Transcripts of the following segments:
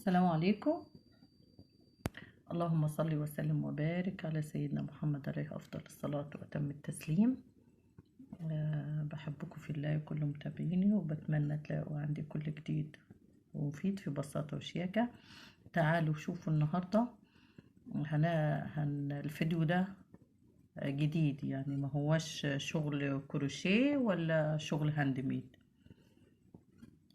السلام عليكم. اللهم صل وسلم وبارك على سيدنا محمد عليه أفضل الصلاة وأتم التسليم. بحبكم في الله كل متابعيني، وبتمنى تلاقوا عندي كل جديد ومفيد في بساطة وشياكة. تعالوا شوفوا النهاردة الفيديو ده جديد، يعني ما هوش شغل كروشيه ولا شغل handmade،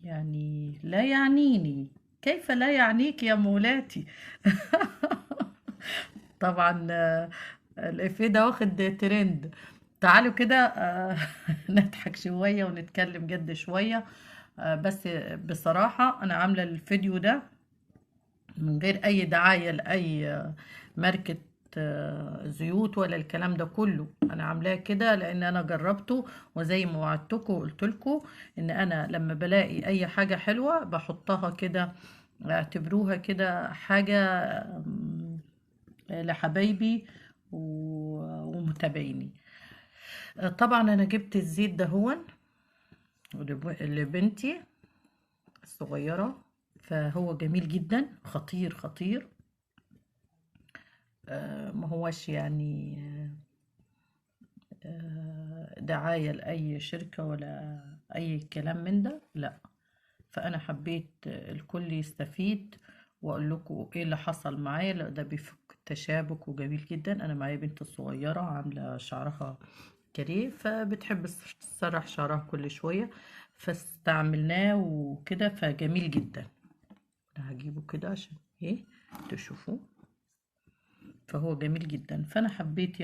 يعني لا يعنيني. كيف لا يعنيك يا مولاتي؟ طبعا الإفيه ده واخد ترند. تعالوا كده نضحك شوية ونتكلم جد شوية. بس بصراحة أنا عاملة الفيديو ده من غير أي دعاية لأي ماركة زيوت ولا الكلام ده كله. أنا عاملاه كده لأن أنا جربته، وزي ما وعدتكم وقلت لكم إن أنا لما بلاقي أي حاجة حلوة بحطها كده، اعتبروها كده حاجة لحبايبي ومتابعيني. طبعا أنا جبت الزيت ده هون لبنتي الصغيرة، فهو جميل جدا، خطير خطير. ما هوش دعاية لأي شركة ولا أي كلام من ده، لا. فأنا حبيت الكل يستفيد وأقول لكم إيه اللي حصل معايا. لا، ده بيفك التشابك وجميل جدا. أنا معايا بنت الصغيرة عاملة شعرها كاريه، فبتحب تسرح شعرها كل شوية، فاستعملناه وكده، فجميل جدا. أنا هجيبه كده عشان إيه تشوفوه، فهو جميل جدا. فأنا حبيت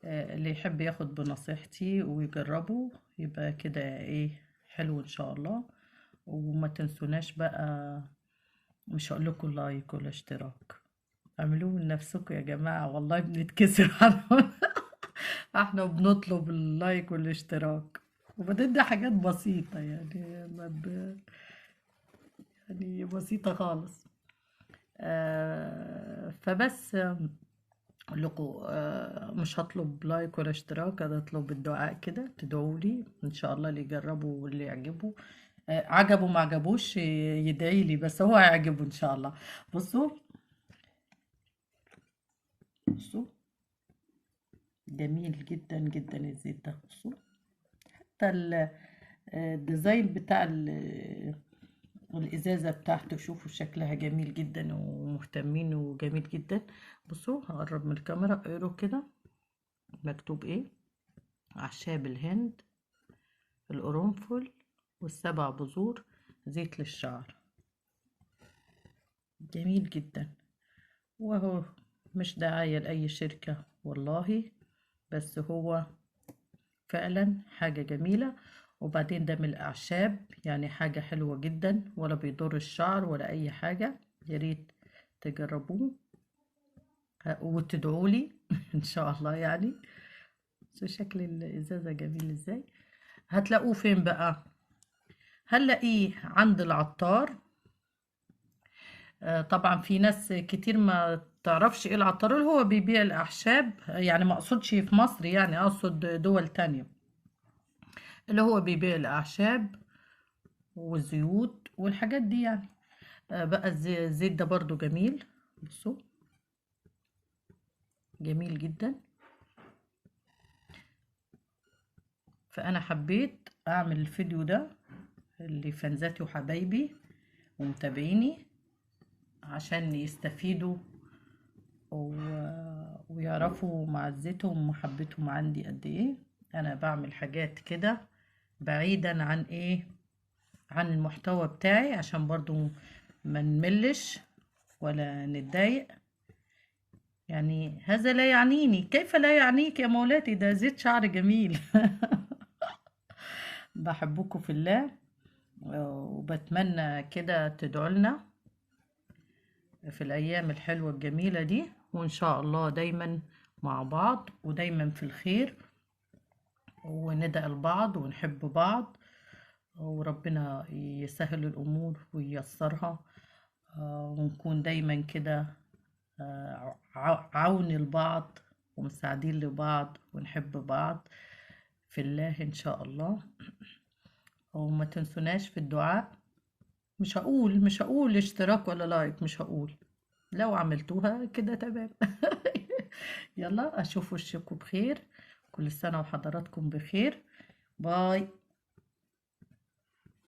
اللي يحب ياخد بنصيحتي ويجربه يبقى كده حلو إن شاء الله. وما تنسوناش بقى، مش هقول لكم لايك ولا اشتراك، اعملوه من نفسكم يا جماعة، والله بنتكسر عنهم. احنا بنطلب اللايك والاشتراك، وبعدين دي حاجات بسيطة، ما يعني بسيطة خالص. فبس اقول لكم، مش هطلب لايك ولا اشتراك، انا هطلب الدعاء كده، تدعوا لي ان شاء الله اللي يجربه واللي يعجبه. عجبه ما عجبوش يدعي لي، بس هو هيعجبه ان شاء الله. بصوا جميل جدا جدا الزيت ده. بصوا حتى الديزاين بتاع الازازه بتاعته، شوفوا شكلها جميل جدا ومهتمين وجميل جدا. بصوا هقرب من الكاميرا، اقروا كده مكتوب ايه: اعشاب الهند، القرنفل، والسبع بذور، زيت للشعر. جميل جدا. وهو مش دعاية لأي شركة والله، بس هو فعلا حاجة جميلة. وبعدين ده من الأعشاب، يعني حاجة حلوة جدا، ولا بيضر الشعر ولا أي حاجة. يا ريت تجربوه وتدعولي إن شاء الله. شو شكل الإزازة جميل إزاي. هتلاقوه فين بقى؟ هنلاقيه عند العطار. طبعا في ناس كتير ما تعرفش ايه العطار اللي هو بيبيع الأعشاب، يعني ما اقصدش في مصر، يعني اقصد دول تانية، اللي هو بيبيع الأعشاب والزيوت والحاجات دي. بقى الزيت ده برضو جميل، بصوا جميل جدا. فأنا حبيت أعمل الفيديو ده لفانزاتي وحبايبي ومتابعيني عشان يستفيدوا ويعرفوا معزتهم ومحبتهم عندي قد ايه. انا بعمل حاجات كده بعيدا عن ايه، عن المحتوى بتاعي، عشان برضو ما نملش ولا نتضايق. هذا لا يعنيني، كيف لا يعنيك يا مولاتي؟ ده زيت شعر جميل. بحبكم في الله، وبتمنى كده تدعوا لنا في الأيام الحلوة الجميلة دي، وإن شاء الله دايما مع بعض ودايما في الخير، وندعي لبعض ونحب بعض، وربنا يسهل الأمور وييسرها، ونكون دايما كده، عون لبعض ومساعدين لبعض ونحب بعض في الله إن شاء الله. وما تنسوناش في الدعاء. مش هقول اشتراك ولا like، مش هقول. لو عملتوها كده تمام. يلا اشوف وشكم بخير، كل سنة وحضراتكم بخير. bye.